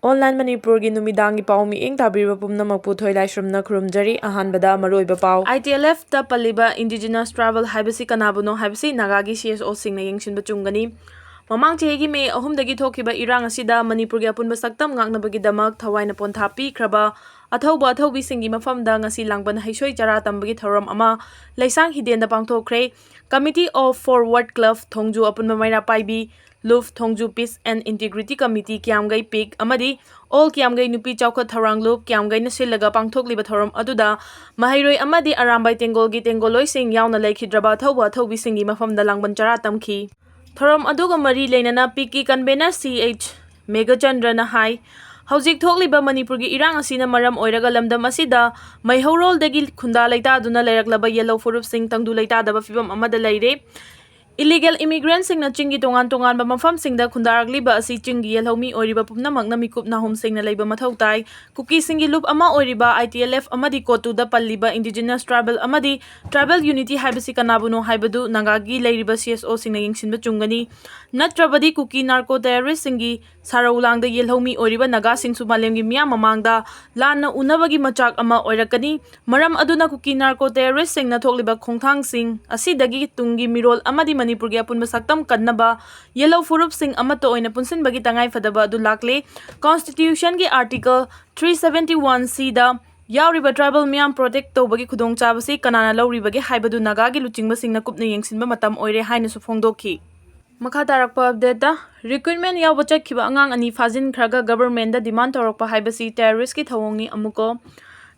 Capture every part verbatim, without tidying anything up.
Online ꯃꯅꯤꯄꯨꯔꯒꯤ ꯅꯨꯃꯤꯗꯥꯡꯒꯤ ꯄꯥꯎ ꯃꯤꯠꯌꯦꯡ ꯇꯥꯕꯤꯔꯤꯕ ꯄꯨꯝꯅꯃꯛꯄꯨ ꯊꯣꯏꯂꯥꯏꯁ꯭ꯔꯝꯅ ꯈꯨꯔꯨꯝꯖꯔꯤ꯫ ꯑꯍꯥꯟꯕꯗ ꯃꯔꯨꯑꯣꯏꯕ ꯄꯥꯎ꯫ ITLFꯇ ꯄꯜꯂꯤꯕ indigenous tribal ꯍꯥꯏꯕꯁꯤ ꯀꯅꯥꯕꯨꯅꯣ ꯍꯥꯏꯕꯁꯤ ꯅꯥꯒꯥꯒꯤ CSOꯁꯤꯡꯅ ꯌꯦꯡꯁꯤꯟꯕ ꯆꯨꯝꯒꯅꯤ꯫ ꯃꯃꯥꯡ ꯆꯍꯤꯒꯤ ꯃꯦ ꯑꯍꯨꯝꯗꯒꯤ ꯊꯣꯛꯈꯤꯕ ꯏꯔꯥꯡ ꯑꯁꯤꯗ ꯃꯅꯤꯄꯨꯔꯒꯤ ꯑꯄꯨꯟꯕ ꯁꯛꯇꯝ ꯉꯥꯛꯅꯕꯒꯤꯗꯃꯛ ꯊꯋꯥꯏꯅ ꯄꯣꯟꯊꯥ ꯄꯤꯈ꯭ꯔꯕ ꯑꯊꯧꯕ ꯑꯊꯧꯕꯤꯁꯤꯡꯒꯤ ꯃꯐꯝꯗ ꯉꯁꯤ ꯂꯥꯡꯕꯟ ꯍꯩꯁꯣꯏ ꯆꯔꯥ ꯇꯝꯕꯒꯤ ꯊꯧꯔꯝ ꯑꯃ ꯂꯩꯁꯥꯡ ꯍꯤꯗꯦꯟꯗ ꯄꯥꯡꯊꯣꯛꯈ꯭ꯔꯦ꯫ Committee of Forward Club ꯊꯣꯡꯖꯨ ꯑꯄꯨꯟꯕ ꯃꯩꯔꯥ ꯄꯥꯏꯕꯤ, ꯂꯨꯞ ꯊꯣꯡꯖꯨ Peace and Integrity Committee ꯀꯤꯌꯥꯝꯒꯩ ꯄꯤꯛ ꯑꯃꯗꯤ All ꯀꯤꯌꯥꯝꯒꯩ ꯅꯨꯄꯤ ꯆꯥꯎꯈꯠ ꯊꯧꯔꯥꯡ ꯂꯨꯞ ꯀꯤꯌꯥꯝꯒꯩꯅ ꯁꯤꯜꯂꯒ ꯄꯥꯡꯊꯣꯛꯂꯤꯕ ꯊꯧꯔꯝ ꯑꯗꯨꯗ ꯃꯍꯩꯔꯣꯏ ꯑꯃꯗꯤ ꯑꯔꯥꯝꯕꯥꯏ ꯇꯦꯡꯒꯣꯜꯒꯤ ꯇꯦꯡꯒꯣꯜꯂꯣꯏꯁꯤꯡ ꯌꯥꯎꯅ ꯂꯩꯈꯤꯗ꯭ꯔꯕ ꯑꯊꯧꯕ ꯑꯊꯧꯕꯤꯁꯤꯡꯒꯤ ꯃꯐꯝꯗ ꯂꯥꯡꯕꯟ ꯆꯔꯥ ꯇꯝꯈꯤ꯫ ꯊꯧꯔꯝ ꯑꯗꯨꯒ ꯃꯔꯤ ꯂꯩꯅꯅ ꯄꯤꯛꯀꯤ convener ꯁꯤ ꯑꯩꯆ ꯃꯦꯘꯆꯟꯗ꯭ꯔꯅ ꯍꯥꯏ, ꯍꯧꯖꯤꯛ ꯊꯣꯛꯂꯤꯕ ꯃꯅꯤꯄꯨꯔꯒꯤ ꯏꯔꯥꯡ ꯑꯁꯤꯅ ꯃꯔꯝ ꯑꯣꯏꯔꯒ ꯂꯝꯗꯝ ꯑꯁꯤꯗ ꯃꯩꯍꯧꯔꯣꯜꯗꯒꯤ ꯈꯨꯟꯗꯥ ꯂꯩꯇꯥꯗꯨꯅ ꯂꯩꯔꯛꯂꯕ ꯌꯦꯜꯍꯧ ꯐꯨꯔꯨꯞꯁꯤꯡ ꯇꯪꯗꯨ ꯂꯩꯇꯥꯗꯕ ꯐꯤꯕꯝ ꯑꯃꯗ ꯂꯩꯔꯦ꯫ Illegal immigrantꯁꯤꯡꯅ ꯆꯤꯡꯒꯤ ꯇꯣꯉꯥꯟ ꯇꯣꯉꯥꯟꯕ ꯃꯐꯝꯁꯤꯡꯗ ꯈꯨꯟꯗꯥꯔꯛꯂꯤꯕ ꯑꯁꯤ ꯆꯤꯡꯒꯤ ꯌꯦꯜꯍꯧ ꯃꯤ ꯑꯣꯏꯔꯤꯕ ꯄꯨꯝꯅꯃꯛꯅ ꯃꯤꯀꯨꯞ ꯅꯥꯍꯨꯝ ꯁꯦꯡꯅ ꯂꯩꯕ ꯃꯊꯧ ꯇꯥꯏ꯫ ꯀꯨꯀꯤꯁꯤꯡꯒꯤ ꯂꯨꯞ ꯑꯃ ꯑꯣꯏꯔꯤꯕ ITLF ꯑꯃꯗꯤ ꯀꯣꯇꯨꯗ ꯄꯜꯂꯤꯕ indigenous tribal ꯑꯃꯗꯤ tribal unity ꯍꯥꯏꯕꯁꯤ ꯀꯅꯥꯕꯨꯅꯣ ꯍꯥꯏꯕꯗꯨ ꯅꯥꯒꯥꯒꯤ ꯂꯩꯔꯤꯕ CSOꯁꯤꯡꯅ ꯌꯦꯡꯁꯤꯟꯕ ꯆꯨꯝꯒꯅꯤ꯫ ꯅꯠꯇ꯭ꯔꯕꯗꯤ ꯀꯨꯀꯤ narco terroristꯁꯤꯡꯒꯤ ꯁꯥꯔꯧ ꯂꯥꯡꯗ ꯌꯦꯜꯍꯧ ꯃꯤ ꯑꯣꯏꯔꯤꯕ ꯅꯥꯒꯥꯁꯤꯡꯁꯨ ꯃꯥꯂꯦꯝꯒꯤ ꯃꯤꯌꯥꯝ ꯃꯃꯥꯡꯗ ꯂꯥꯟꯅ ꯎꯅꯕꯒꯤ ꯃꯆꯥꯛ ꯑꯃ ꯑꯣꯏꯔꯛꯀꯅꯤ꯫ ꯃꯔꯝ ꯑꯗꯨꯅ ꯀꯨꯀꯤ narco terroristꯁꯤꯡꯅ ꯊꯣꯛꯂꯤꯕ ꯈꯣꯡꯊꯥꯡꯁꯤꯡ ꯑꯁꯤꯗꯒꯤ ꯇꯨꯡꯒꯤ ꯃꯤꯔꯣꯜ ꯑꯃꯗꯤ ꯃꯅꯤꯄꯨꯔꯒꯤ ꯑꯄꯨꯟꯕ ꯁꯛꯇꯝ ꯀꯟꯅꯕ ꯌꯦꯜꯍꯧ ꯐꯨꯔꯨꯞꯁꯤꯡ ꯑꯃꯠꯇ ꯑꯣꯏꯅ ꯄꯨꯟꯁꯤꯟꯕꯒꯤ ꯇꯉꯥꯏꯐꯗꯕ ꯑꯗꯨ ꯂꯥꯛꯂꯦ꯫ Constitutionꯒꯤ Article three seventy one Cꯗ ꯌꯥꯎꯔꯤꯕ tribal ꯃꯤꯌꯥꯝ protect ꯇꯧꯕꯒꯤ ꯈꯨꯗꯣꯡꯆꯥꯕꯁꯤ ꯀꯅꯥꯅ ꯂꯧꯔꯤꯕꯒꯦ ꯍꯥꯏꯕꯗꯨ ꯅꯥꯒꯥꯒꯤ ꯂꯨꯆꯤꯡꯕꯁꯤꯡꯅ ꯀꯨꯞꯅ ꯌꯦꯡꯁꯤꯟꯕ ꯃꯇꯝ ꯑꯣꯏꯔꯦ ꯍꯥꯏꯅꯁꯨ ꯐꯣꯡꯗꯣꯛꯈꯤ꯫ ꯃꯈꯥ ꯇꯥꯔꯛꯄ updateꯇ, recruitment ꯌꯥꯎꯕ ꯆꯠꯈꯤꯕ ꯑꯉꯥꯡ ꯑꯅꯤ ꯐꯥꯖꯤꯟꯈ꯭ꯔꯒ governmentꯗ demand ꯇꯧꯔꯛꯄ ꯍꯥꯏꯕꯁꯤ terroristꯀꯤ ꯊꯧꯑꯣꯡꯅꯤ ꯑꯃꯨꯛꯀꯣ꯫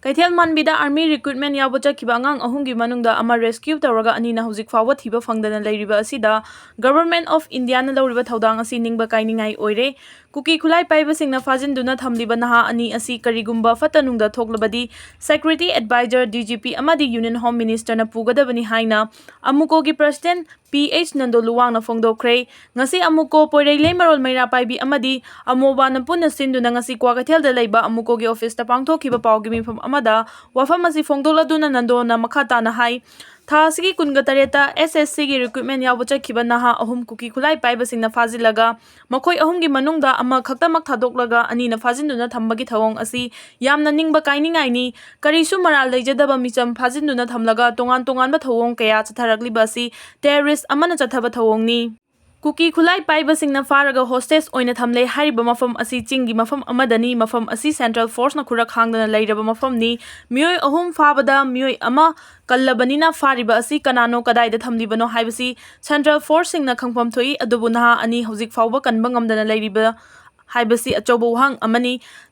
ꯀꯩꯊꯦꯜ ꯃꯥꯟꯕꯤꯗ army recruitment ꯌꯥꯎꯕ ꯆꯠꯈꯤꯕ ꯑꯉꯥꯡ ꯑꯍꯨꯝꯒꯤ ꯃꯅꯨꯡꯗ ꯑꯃ rescue ꯇꯧꯔꯒ ꯑꯅꯤꯅ ꯍꯧꯖꯤꯛ ꯐꯥꯎꯕ ꯊꯤꯕ ꯐꯪꯗꯅ ꯂꯩꯔꯤꯕ ꯑꯁꯤꯗ Government of Indiaꯅ ꯂꯧꯔꯤꯕ ꯊꯧꯗꯥꯡ ꯑꯁꯤ ꯅꯤꯡꯕ ꯀꯥꯏꯅꯤꯡꯉꯥꯏ ꯑꯣꯏꯔꯦ꯫ ꯀꯨꯀꯤ ꯈꯨꯠꯂꯥꯏ ꯄꯥꯏꯕꯁꯤꯡꯅ ꯐꯥꯖꯤꯟꯗꯨꯅ ꯊꯝꯂꯤꯕ ꯅꯍꯥ ꯑꯅꯤ ꯑꯁꯤ ꯀꯔꯤꯒꯨꯝꯕ ꯐꯠꯇ ꯅꯨꯡꯗ ꯊꯣꯛꯂꯕꯗꯤ Security Advisor, DGP ꯑꯃꯗꯤ Union Home Ministerꯅ ꯄꯨꯒꯗꯕꯅꯤ ꯍꯥꯏꯅ ꯑꯃꯨꯀꯣꯒꯤ President ꯄꯤ ꯑꯩꯆ ꯅꯟꯗꯣ ꯂꯨꯋꯥꯡꯅ ꯐꯣꯡꯗꯣꯛꯈ꯭ꯔꯦ꯫ ꯉꯁꯤ ꯑꯃꯨꯀꯣ ꯄꯣꯏꯔꯩ ꯂꯩꯃꯔꯣꯜ ꯃꯩꯔꯥ ꯄꯥꯏꯕꯤ ꯑꯃꯗꯤ ꯑꯃꯣꯕꯥꯅ ꯄꯨꯟꯅ ꯁꯤꯟꯗꯨꯅ ꯉꯁꯤ ꯀ꯭ꯋꯥꯀꯩꯊꯦꯜꯗ ꯂꯩꯕ ꯑꯃꯨꯀꯣꯒꯤ officeꯇ ꯄꯥꯡꯊꯣꯛꯈꯤꯕ ꯄꯥꯎꯒꯤ ꯃꯤꯐꯝ ꯑꯃꯗ ꯋꯥꯐꯝ ꯑꯁꯤ ꯐꯣꯡꯗꯣꯛꯂꯗꯨꯅ ꯅꯟꯗꯣꯅ ꯃꯈꯥ ꯇꯥꯅ ꯍꯥꯏ, ꯊꯥ ꯑꯁꯤꯒꯤ ꯀꯨꯟꯒ ꯇꯔꯦꯠꯇ ꯑꯦꯁ ꯑꯦꯁ ꯁꯤꯒꯤ ꯔꯤꯀ꯭ꯔꯨꯠꯃꯦꯟ ꯌꯥꯎꯕ ꯆꯠꯈꯤꯕ ꯅꯍꯥ ꯑꯍꯨꯝ ꯀꯨꯀꯤ ꯈꯨꯠꯂꯥꯏ ꯄꯥꯏꯕꯁꯤꯡꯅ ꯐꯥꯖꯤꯜꯂꯒ ꯃꯈꯣꯏ ꯑꯍꯨꯝꯒꯤ ꯃꯅꯨꯡꯗ ꯑꯃꯈꯛꯇꯃꯛ ꯊꯥꯗꯣꯛꯂꯒ ꯑꯅꯤꯅ ꯐꯥꯖꯤꯟꯗꯨꯅ ꯊꯝꯕꯒꯤ ꯊꯧꯑꯣꯡ ꯑꯁꯤ ꯌꯥꯝꯅ ꯅꯤꯡꯕ ꯀꯥꯏꯅꯤꯡꯉꯥꯏꯅꯤ꯫ ꯀꯔꯤꯁꯨ ꯃꯔꯥꯜ ꯂꯩꯖꯗꯕ ꯃꯤꯆꯝ ꯐꯥꯖꯤꯟꯗꯨꯅ ꯊꯝꯂꯒ ꯇꯣꯉꯥꯟ ꯇꯣꯉꯥꯟꯕ ꯊꯧꯑꯣꯡ ꯀꯌꯥ ꯆꯠꯊꯔꯛꯂꯤꯕ ꯑꯁꯤ ꯇꯦꯔꯣꯔꯤꯁ ꯑꯃꯅ ꯆꯠꯊꯕ ꯊꯧꯑꯣꯡꯅꯤ꯫ ꯀꯨꯀꯤ ꯈꯨꯠꯂꯥꯏ ꯄꯥꯏꯕꯁꯤꯡꯅ ꯐꯥꯔꯒ ꯍꯣꯁꯇꯦꯖ ꯑꯣꯏꯅ ꯊꯝꯂꯦ ꯍꯥꯏꯔꯤꯕ ꯃꯐꯝ ꯑꯁꯤ ꯆꯤꯡꯒꯤ ꯃꯐꯝ ꯑꯃꯗꯅꯤ꯫ ꯃꯐꯝ ꯑꯁꯤ ꯁꯦꯟꯇ꯭ꯔꯦꯜ ꯐꯣꯔꯁꯅ ꯈꯨꯔꯛ ꯍꯥꯡꯗꯅ ꯂꯩꯔꯕ ꯃꯐꯝꯅꯤ꯫ ꯃꯤꯑꯣꯏ ꯑꯍꯨꯝ ꯐꯥꯕꯗ ꯃꯤꯑꯣꯏ ꯑꯃ ꯀꯜꯂꯕꯅꯤꯅ ꯐꯥꯔꯤꯕ ꯑꯁꯤ ꯀꯅꯥꯅꯣ, ꯀꯗꯥꯏꯗ ꯊꯝꯂꯤꯕꯅꯣ ꯍꯥꯏꯕꯁꯤ ꯁꯦꯟꯇ꯭ꯔꯦꯜ ꯐꯣꯔꯁꯁꯤꯡꯅ ꯈꯪꯐꯝ ꯊꯣꯛꯏ꯫ ꯑꯗꯨꯕꯨ ꯅꯍꯥ ꯑꯅꯤ ꯍꯧꯖꯤꯛ ꯐꯥꯎꯕ ꯀꯟꯕ ꯉꯝꯗꯅ ꯂꯩꯔꯤꯕ ꯍꯥꯏꯕꯁꯤ ꯑꯆꯧꯕ ꯋꯥꯍꯪ ꯑꯃꯅꯤ꯫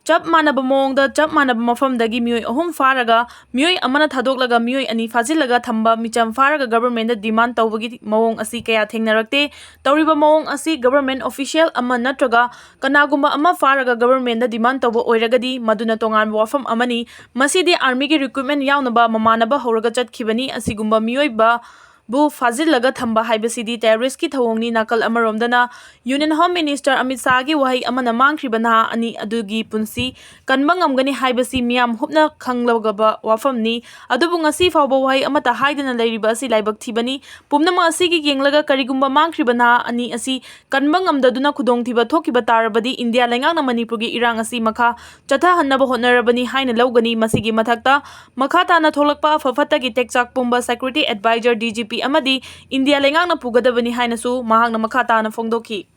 ꯆꯞ ꯃꯥꯟꯅꯕ ꯃꯑꯣꯡꯗ ꯆꯞ ꯃꯥꯟꯅꯕ ꯃꯐꯝꯗꯒꯤ ꯃꯤꯑꯣꯏ ꯑꯍꯨꯝ ꯐꯥꯔꯒ ꯃꯤꯑꯣꯏ ꯑꯃꯅ ꯊꯥꯗꯣꯛꯂꯒ ꯃꯤꯑꯣꯏ ꯑꯅꯤ ꯐꯥꯖꯤꯜꯂꯒ ꯊꯝꯕ, ꯃꯤꯆꯝ ꯐꯥꯔꯒ ꯒꯚꯔꯟꯃꯦꯟꯗ ꯗꯤꯃꯥꯟ ꯇꯧꯕꯒꯤ ꯃꯑꯣꯡ ꯑꯁꯤ ꯀꯌꯥ ꯊꯦꯡꯅꯔꯛꯇꯦ꯫ ꯇꯧꯔꯤꯕ ꯃꯑꯣꯡ ꯑꯁꯤ ꯒꯚꯔꯟꯃꯦꯟ ꯑꯣꯐꯤꯁꯤꯌꯦꯜ ꯑꯃ ꯅꯠꯇ꯭ꯔꯒ ꯀꯅꯥꯒꯨꯝꯕ ꯑꯃ ꯐꯥꯔꯒ ꯒꯚꯔꯟꯃꯦꯟꯗ ꯗꯤꯃꯥꯟ ꯇꯧꯕ ꯑꯣꯏꯔꯒꯗꯤ ꯃꯗꯨꯅ ꯇꯣꯉꯥꯟꯕ ꯋꯥꯐꯝ ꯑꯃꯅꯤ꯫ ꯃꯁꯤꯗꯤ ꯑꯥꯔꯃꯤꯒꯤ ꯔꯤꯀ꯭ꯔꯨꯠꯃꯦꯟ ꯌꯥꯎꯅꯕ ꯃꯃꯥꯟꯅꯕ ꯍꯧꯔꯒ ꯆꯠꯈꯤꯕꯅꯤ꯫ ꯑꯁꯤꯒꯨꯝꯕ ꯃꯤꯑꯣꯏꯕ ꯕꯨ ꯐꯥꯖꯤꯜꯂꯒ ꯊꯝꯕ ꯍꯥꯏꯕꯁꯤꯗꯤ ꯇꯦꯔꯣꯔꯤꯁ꯭ꯠꯀꯤ ꯊꯧꯑꯣꯡꯅꯤ꯫ ꯅꯥꯀꯜ ꯑꯃꯔꯣꯝꯗꯅ ꯌꯨꯅꯤꯌꯟ ꯍꯣꯝ ꯃꯤꯅꯤꯁꯇꯔ ꯑꯃꯤꯠ ꯁꯥꯍꯒꯤ ꯋꯥꯍꯩ ꯑꯃꯅ ꯃꯥꯡꯈ꯭ꯔꯤꯕ ꯅꯍꯥ ꯑꯅꯤ ꯑꯗꯨꯒꯤ ꯄꯨꯟꯁꯤ ꯀꯟꯕ ꯉꯝꯒꯅꯤ ꯍꯥꯏꯕꯁꯤ ꯃꯤꯌꯥꯝ ꯍꯨꯞꯅ ꯈꯪꯂꯒꯕ ꯋꯥꯐꯝꯅꯤ꯫ ꯑꯗꯨꯕꯨ ꯉꯁꯤ ꯐꯥꯎꯕ ꯋꯥꯍꯩ ꯑꯃꯠꯇ ꯍꯥꯏꯗꯅ ꯂꯩꯔꯤꯕ ꯑꯁꯤ ꯂꯥꯏꯕꯛ ꯊꯤꯕꯅꯤ꯫ ꯄꯨꯝꯅꯃꯛ ꯑꯁꯤꯒꯤ ꯌꯦꯡꯂꯒ ꯀꯔꯤꯒꯨꯝꯕ ꯃꯥꯡꯈ꯭ꯔꯤꯕ ꯅꯍꯥ ꯑꯅꯤ ꯑꯁꯤ ꯀꯟꯕ ꯉꯝꯗꯗꯨꯅ ꯈꯨꯗꯣꯡꯊꯤꯕ ꯊꯣꯛꯈꯤꯕ ꯇꯥꯔꯕꯗꯤ ꯏꯟꯗꯤꯌꯥ ꯂꯩꯉꯥꯛꯅ ꯃꯅꯤꯄꯨꯔꯒꯤ ꯏꯔꯥꯡ ꯑꯁꯤ ꯃꯈꯥ ꯆꯠꯊꯍꯟꯅꯕ ꯍꯣꯠꯅꯔꯕꯅꯤ ꯍꯥꯏꯅ ꯂꯧꯒꯅꯤ꯫ ꯃꯁꯤꯒꯤ ꯃꯊꯛꯇ ꯃꯈꯥ ꯇꯥꯅ ꯊꯣꯛꯂꯛꯄ ꯑꯐ ꯐꯠꯇꯒꯤ ꯇꯦꯛꯆꯥꯛ ꯄꯨꯝꯕ security adviser, D G P ꯑꯃꯗꯤ ꯏꯟꯗꯤꯌꯥ ꯂꯩꯉꯥꯛꯅ ꯄꯨꯒꯗꯕꯅꯤ ꯍꯥꯏꯅꯁꯨ ꯃꯍꯥꯛꯅ ꯃꯈꯥ ꯇꯥꯅ ꯐꯣꯡꯗꯣꯛꯈꯤ꯫